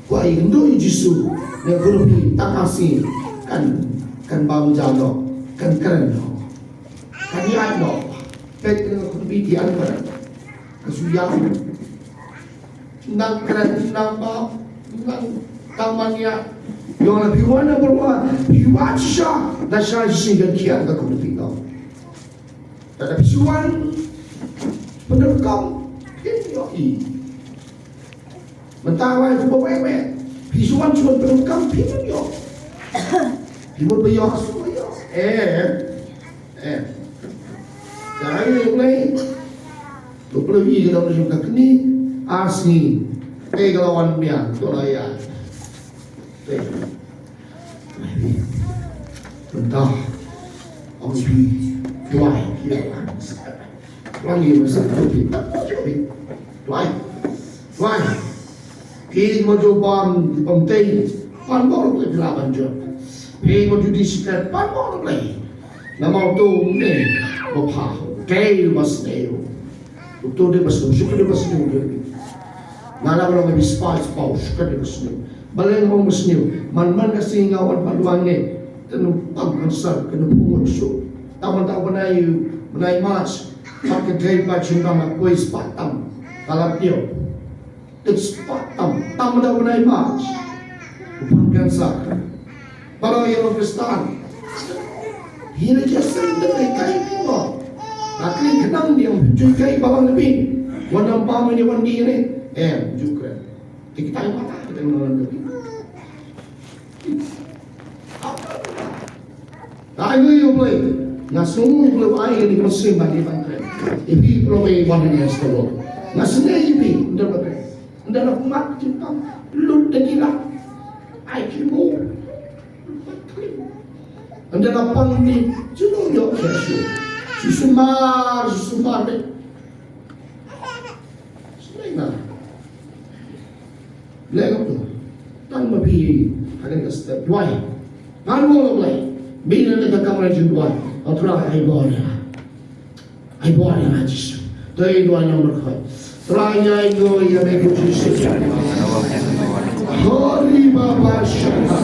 Kwah ïakynduh ïa u Jisu. Nga khun jong phi tang ka sngi kan, kan bam ja noh. Kan kren noh. Kan ïaid noh. Peit kane ka khun jong phi ki an kren. Ka shu ïaid. Nang kren, nang bam, nang tang ban ïa. Ïoh lada phi wan na bynta, phi wan shisha, da shisha shisha kan khia ka khun phi tau. Lada phi shu wan, pyndonkam, phin ïohi. Mynta wai phi ba wei wei, phi shu wan shu wan pyndonkam, phin ïoh. Phi mut ba ïoh, shu ïoh. Eh. Eh. Jangan ni ulai. Dua puluh wi kita boleh jumpa kini. Asni. Te ka la wan mia, to la ïa. Te. Mynta. Ong phi. Duwai. Ïa. Wan ïa masa. Duwai. Duwai. Phi mo ju bam, bam tei. Pan bor te phi la ban jop. Phi mo ju di sikat. Pan bor te. Namar to ne. Mo pha. Tei mas ne. Uto dei ba sniew, shuh ka dei ba sniew dei. Nga la ba long ka bi spah spah, shuh ka dei ba sniew. Balei nga ong ba sniew? Man man ka sngi nga wan pat wan ne. Te num pang kan sar, ka num pung shuh. Tang man tang bnai, bnai March. Pat ka dei ba shu bang ka poi spah tam. Ka la tiew. Te spah tam, tam da u nai March. U pun cancer. Para ïa u Kristan. Hi na jia sen da kai kai ni mo. Na kli khnang dia u ju kai ba bang lebih. Wan nam pa mene wan di ne. Em, ju kren. Te kita ïa mata kita ïa mata. Ai ngi ïa U Blei. Nga sngew U Blei ai ngi ka mynsiem ba ngi ban kren. Ïa phi Blei wan ngi ïa stad. Nga sngew ïa phi ynda ba kren. Ynda la mat jingpang lut da ki la. Ai ki mo. Ynda la pang ni jingong ïoh ka shu. Shu sumar, shu sumar deh. Sngew nga. Leh ngam tu. Tang ma phi ha kane ka step duwai. Ngan mo lo Blei. Bina na ka kamra jin duwai. O Trai ai bor ïa nga. Ai bor ïa nga Jisu. Dei duwai nang berkhot. Trai ai go ïa me ko Jisu. Hori baba shaka.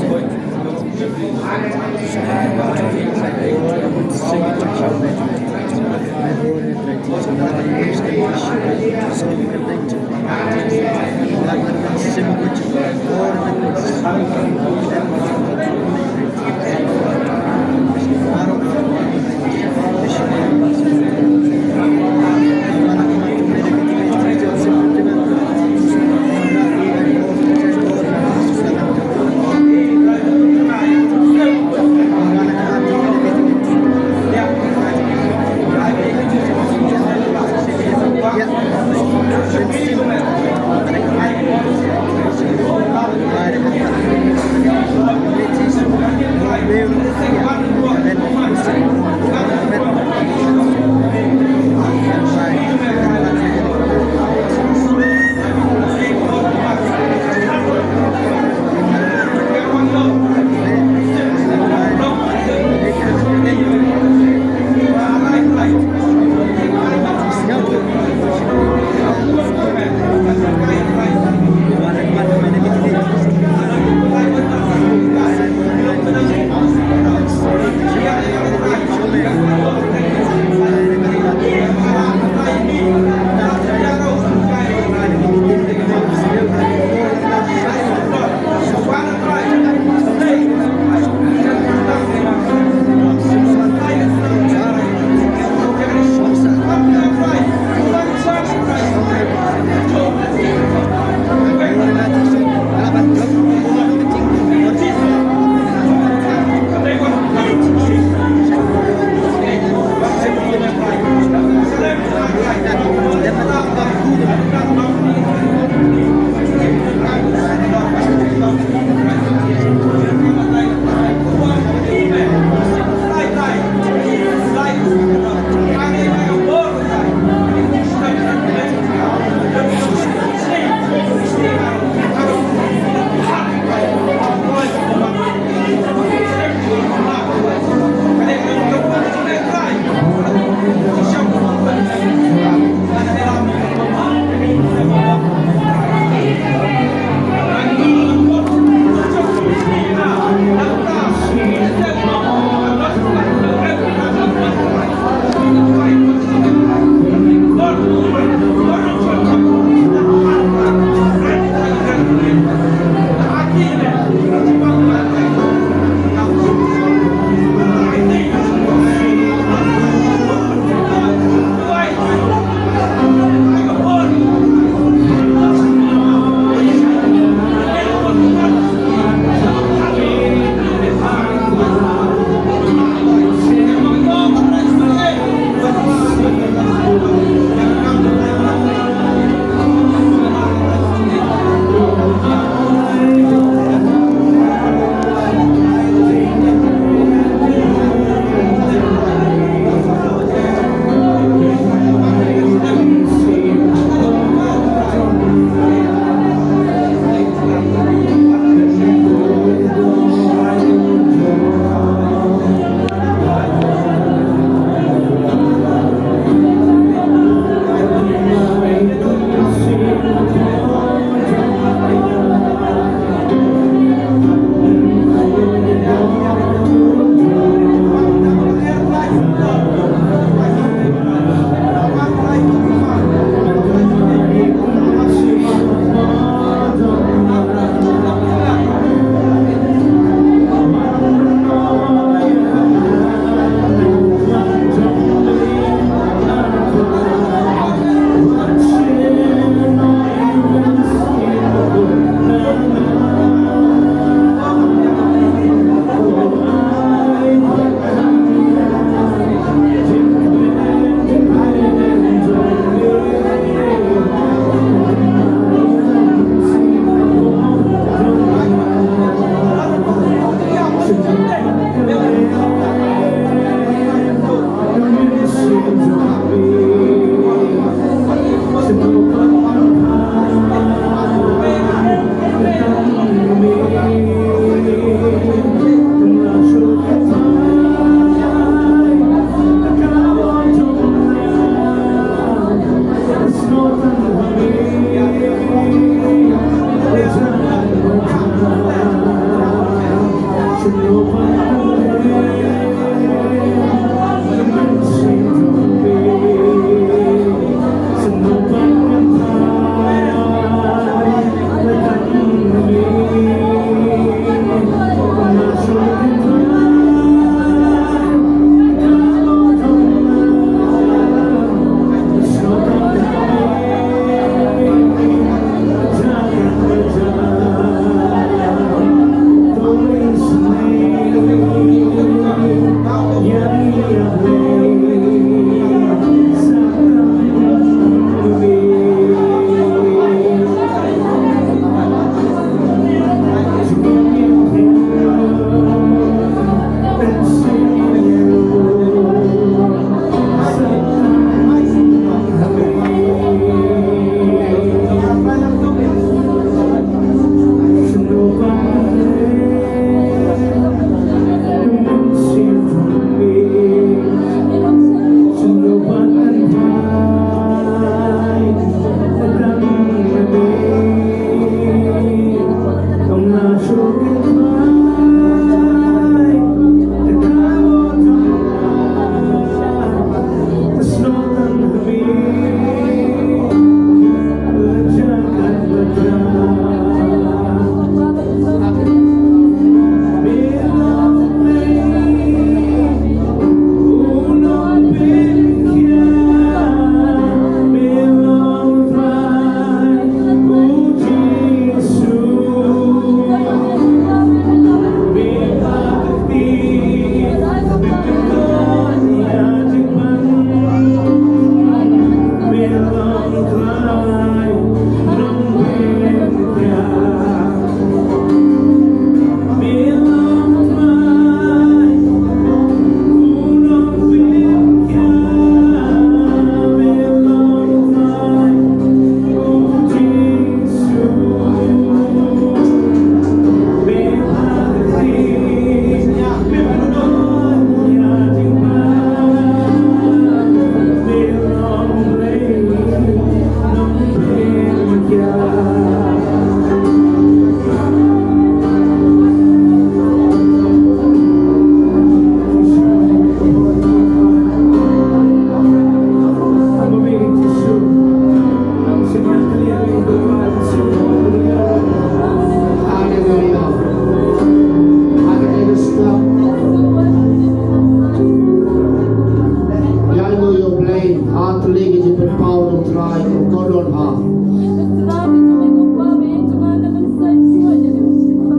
Trai u kordor bha.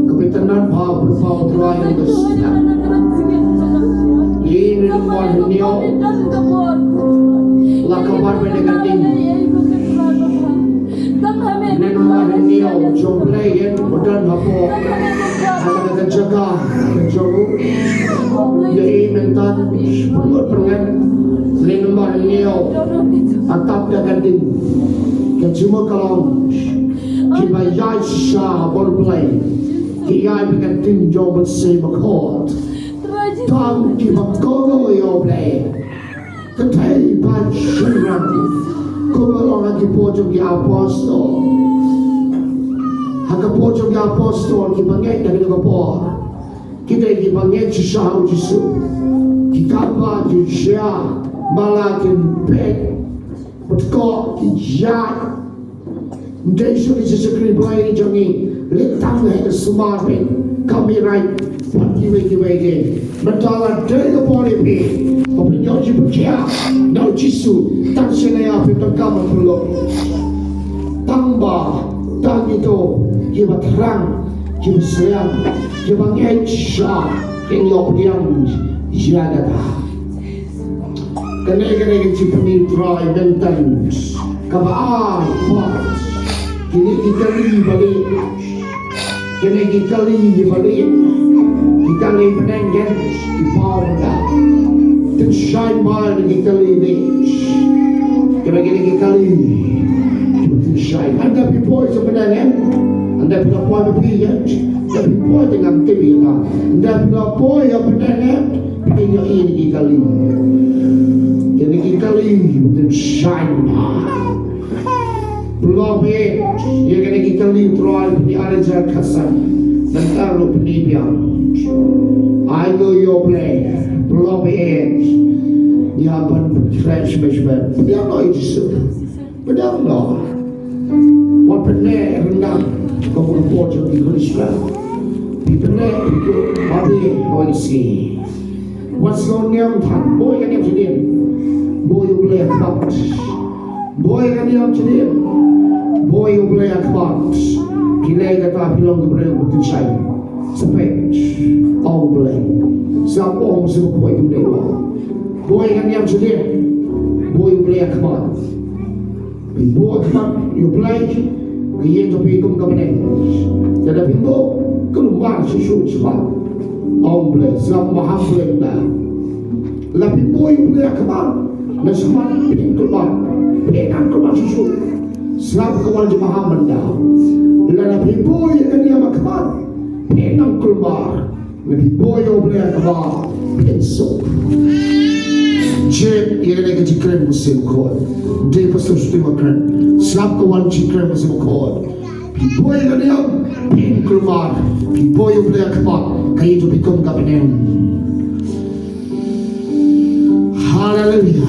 Ka bitar bha u Trai u ka step. Ïa i ne nongwan hynñiew la ka bar bad ka ding. Ne nongwan hynñiew jong Blei ïa u don hapoh ha ka jaka ka jong u. Ïa i mynta pynlut pyngen ne nongwan hynñiew. Atat da ka ding ka jingmut ka long kiba ïaid sha bor Blei, ki ïaid da ka ding jong u Mynsiem Bakhuid. Tang kiba kohnguh ïa U Blei. Ka dei ba shynrang kumba long ha ki por jong ki apostol. Ha ka por jong ki apostol kiba ngeit ha kane ka por. Ki dei kiba ngeit shisha ha u Jisu. Ki kamba ki jia mala ki peit. Bad ko ki ïaid. Ym dei shuh ki shakri Blei jong ngi leit tang ha ka sumar peit kam ïaid bad kiwei kiwei de. Mynta la dei ka por ïa phi ba phin ïoh jingpynkhiah na u Jisu. Tang shane ïa phi donkam ban pynlut. Tang ba tang ito kiba thrang kiba sliang kiba ngeit shisha kin ïoh pdiang ïa kata. Kane kane ka jingpyni Trai mynta kaba ar pat. Kine ki kali ba lieh. Kine ki kali ba lieh. Ki kali bneng ken ki paw mynta. Tynshai ba ki kali lieh. Kine kine ki kali. Tynshai. Ynda phi poi sha bneng ken. Ynda phi la poi ba phi ken. Ynda phi poi te ngam tip ïa ka. Ynda phi la poi sha bneng ken. Phi ïohi ïa ki kali. Kine ki kali tynshai bha. Pynlong phi ïa kine ki kali Trai phi are jar khasan. Mynta ruh phi biang. Ai nguh ïa U Blei. Pynlong phi ïa ban pynkhraw shibit shibit. Pynbiang noh ïa u Jisu. Pynbiang noh. Wat pyneh ryndang kum ka por jong ki Khristan. Phi pyneh phi kut ba phi hoi sngi. Wat sngew niam than, buh ïa ka niam sha dien. Buh ïa U Blei ha khmat. Buh ïa ka niam sha dien. Buh ïa U Blei ha khmat. Phi leh kata phi long ka briew ba tynshai. Sa peit, ong U Blei. Sa ong sa buh ïa U Blei. Buh ïa ka niam sha dien. Buh ïa U Blei ha khmat. Phi buh ha khmat ïa U Blei, ka ïeng ka phi kum ka bneng. Lada phi buh kulmar shuh shuh sha khmat. Ong U Blei, sngap maham Blei da. La phi buh ïa U Blei ha khmat, na shakhmat phin kulmar. Phin nang kulmar shuh shuh. Sngap ka wan jong maham da. Lada phi buh ïa ka niam ha khmat, phin nang kulmar. Lada phi buh ïa U Blei ha khmat phin suk. Jied ïa kane ka jingkren Mynsiem Bakhuid. Dei Pastor Shuti ba kren. Sngap ka wan jingkren Mynsiem Bakhuid. Phi buh ïa ka niam phin kulmar. Phi buh ïa U Blei ha khmat ka ïeng jong phi kum ka bneng. Haleluya.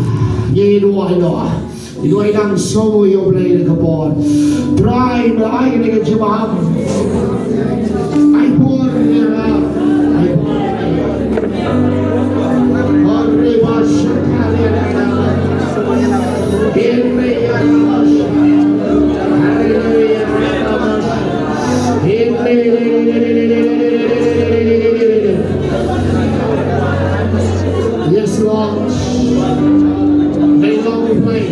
Ngi duwai noh. Ngi duwai nang sngewbha ïa U Blei ha kane ka por. Trai ba la ai kane ka jingmaham. Ai por ïa nga. Ai por. Haleluya. Haleluya. Yes, Lord. May long we pray.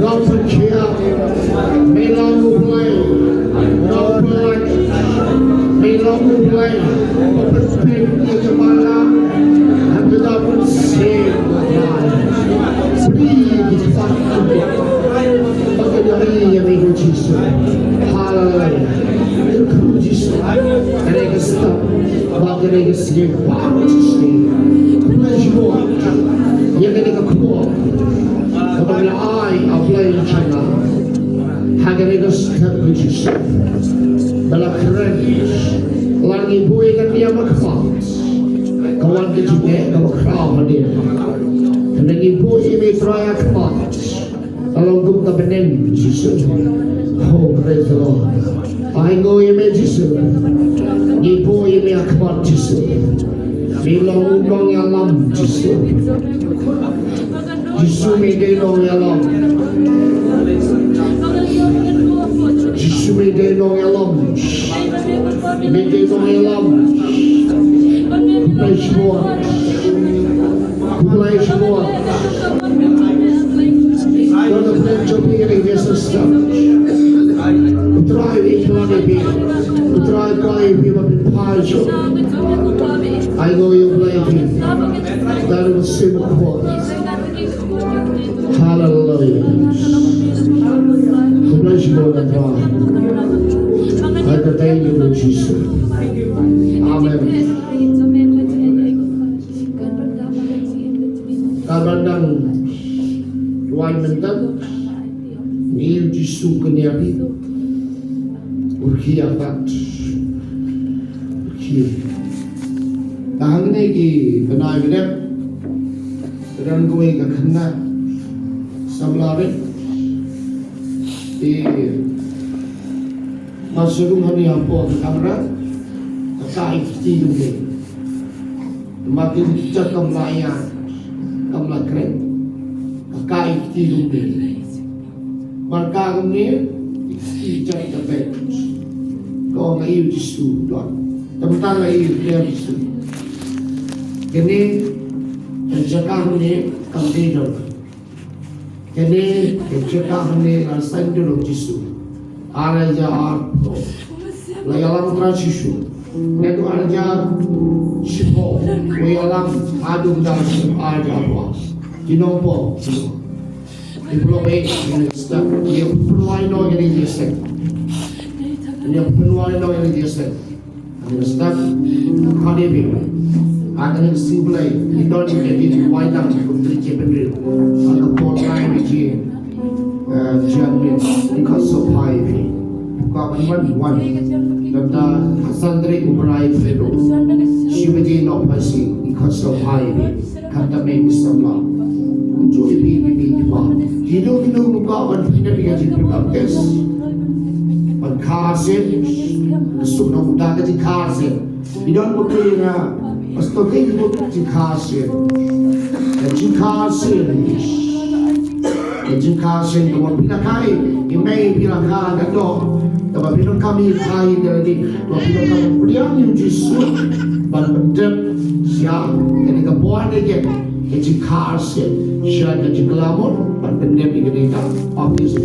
Long for care. May long we pray. Long for life. May long we pray. Open faith in the Mala. And the Lord will save the life. Breathe upon the Lord. Haleluya. Kane ka step, ba kane ka sngi, ba kane ka sngi. Khublei shibun ïa kane ka khubor kaba la ai U Blei jong nga ha kane ka step, Jisu. Ba la kren, la ngi buh ïa ka niam ha khmat. Ka wan ka jingeh kaba khraw hadien. Ka ngi buh ïa me Trai ha khmat. Ka long kum ka bneng, Jisu. Oh, praise the Lord. Ai nguh ïa me, Jisu. Ngi buh ïa me ha khmat, Jisu. Me long u nongïalam, Jisu. Jisu me dei nongïalam. Jisu me dei nongïalam. Me dei nongïalam. Khublei shibun. Khublei shibun. Don a plan to be in a Jesus. U Trai u ïeit ïa phi. U Trai u ïeit ïa phi ba phin phai shuh. Ai nguh ïa U Blei ïa phi. Don a sim ko. Haleluya. Khublei shibun, Trai. Ha ka kyrteng jong U Jisu. Amen. Kaba dang wan mynta, ngi ïohi U Jisu u kynriah, u rkhie ïa ka kat. U rkhie. Te hangne ki bnai ba dep, ka don kawei ka khynnah samla rit. Te mar sha rung hangne hapoh ka kamra, ka kah ïa ki kti jong ki. Namar ki kjat kam la ïaid, kam la kren. Ka kah ïa ki kti jong ki. Mar kah kumne, ki kti kjat ka peit. Ka ong, nga ïohi U Jisu don. Te mynta nga ïohi U Jisu. Kane ka jaka hangne kam dei jong nga. Kane ka jaka hangne la saiñdur da U Jisu. Ar hajar arphew. La ïalam U Trai shisha. Naduh ar hajar shiphew u ïalam haduh mynta ar hajar arphew. Ki nongpop. Ki pynlong ei ïa kane ka step. Ïa pynlong ei noh ïa kane ka step. Ïa pynlong ei noh ïa kane ka step. Kane ka step, kane phi. Ha kane ka sngi Blei, ngi don ïa ka dei wai tang kum three January. Ha ka por nine baje, eh, January, ngi khot sngewbha ïa phi. Ka ban wan, wan. Nangta ha san tarik u Blei phi ruh. Shi baje noh Phaisi, ngi khot sngewbha ïa phi. Khamtam ïa ki samla. Ju ïa phi, ïa phi, ïa phi. Kino kino ba kwah ban pyndep ïa ka jingpynbaptis, ban khar sien, suk nong da ka jingkhar sien. Phi don ba kylli ïa nga, pastor, kaei ka mut jingkhar sien? Ka jingkhar sien. Ka jingkhar sien ka mut phi la kha, ïa mei phi la kha ka doh. Kaba phi donkam ïa kha ïa lade. Kaba phi donkam ïa pdiang ïa U Jisu. Ban pyndep sha kane ka born again. Ka jingkhar sien. Sha ka jingkhlaiñ ban pyndep ïa kane ka baptism.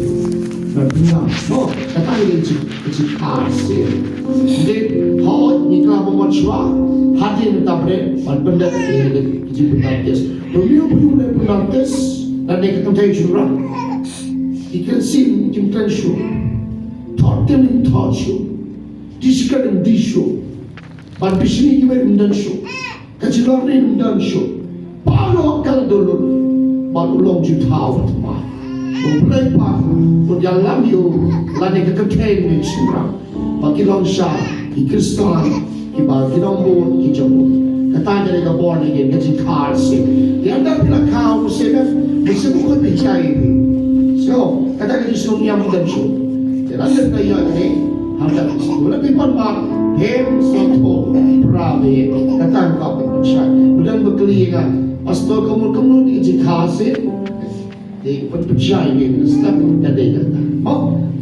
Ban pyndep. Mo, kata ka dei ka jing, ka jingkhar sien. Dei, hooid, ngi khlaiñ ba mon shuwa. Hadien kata phi dei ban pyndep ïa kane ka jingpynbaptis. Ba ym ïoh phi dei pynbaptis. Lane ka kynthei shynrang. Ki kren sien kim kren shuh. Thok tim im thok shuh. Dih shi kren im dih shuh. Ban bishni ki wei im don shuh. Ka jingdon im don shuh. Ba u long ka la dulun. Ba u long ju thaw ba thymmai. U Blei pat un ïalam ïa u lane ka kynthei ne shynrang. Ba ki long sha ki Khristan kiba ki nongbud ki jong u. Kata ka dei ka born again, ka jingkhar sien. Ïa kata phi la kha u sien, u sien u kut phi jai phi. So, kata ka jingsngew niam u don shuh. Te lada ka ïa kane, hangta ka shu la phi pan mat, hem sngewthuh pra me, kata ka pynshai. Ba don ba kylli ïa nga, pastor, ka mut kumno ka jingkhar sien? Te pynshai me, step ka dei kata. Mo,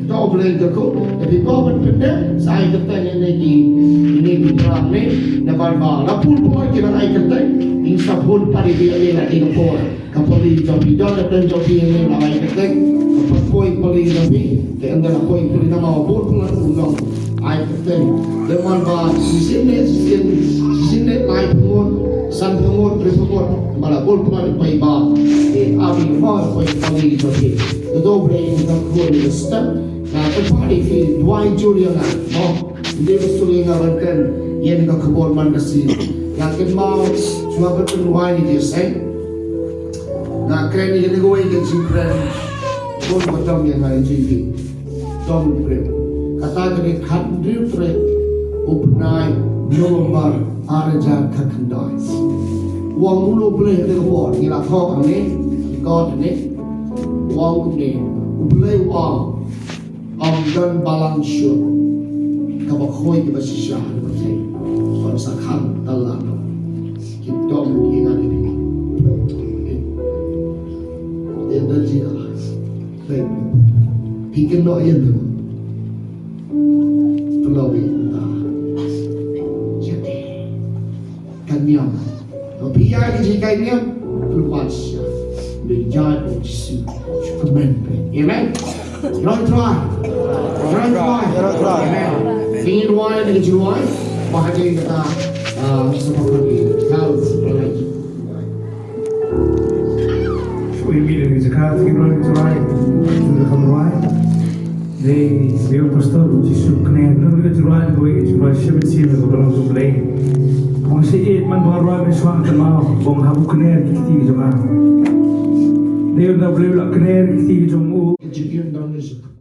to Blei ka ko, te phi ko ban pyndep, sa ai kyrteng ïa ne ki, ïa ne ki pra me, na ban ba, la pun pun ki ban ai kyrteng, in sa pun padi phi ïa ne la ki ka por. Ka pali jong phi, don ka pali jong phi ne la ai kyrteng. Ka poi pali jong phi, te ynda la poi pali namar bun pali u nong ai kyrteng. Te man ba shisien ne, shisien, shisien ne, lai phew ngut, san phew ngut, hynriew phew ngut. Ba la bun pali poi ba, te abi ma la poi pali jong phi. Te to Blei ka khun ka step. Na ka pali phi duwai jur ïa nga. Mo, ynda ba shu ïa nga ban kren ïa ka khubor man ka sngi. Nga kynmaw shuwa ban pynduwai ïa ki seng. Nga kren ïa kane kawei ka jingkren. Bun ba dom ïa nga ïa jingkren. Dom kren. Kata ka dei khathynriew tarik u bnai November ar hajar khatkhyndai. U ong kumno U Blei ha kane ka por, ngi la thoh hangne, record hangne. U ong kumne, U Blei u ong, ym don balang shuh kaba khuid kaba shisha ha ka pyrthei. Ban sa khang da la no. Ki dom ki nga ne. Ki kynnoh ïa u. Pynlong ïa u ta. Ïa te. Ka niam. Lada phi ïaid ki jinghikai niam, phi wan sha. Phi ïaid bad u Jisu. Kmen phi. Amen. Ïaroh Trai. Ïaroh Trai. Ïaroh Trai. Amen. Ngin duwai, ngin duwai. Ba hadien kata, ah, sa pynlong ïa u. Kau sa pynlong ïa u. Shwa ïa mih na ka jaka, to ngin duwai, to ngin duwai. Dei, dei u pastor u Jisu kner, na ka jingduwai, na ka jingduwai, sha mynsiem na ka balang jong U Blei. Ong sha ïeit man ba nga duwai, mynshuwa nga kynmaw, ba nga hap ban kner ki kti jong nga. Dei u da U Blei u la kner ki kti jong u. Ka jingim dang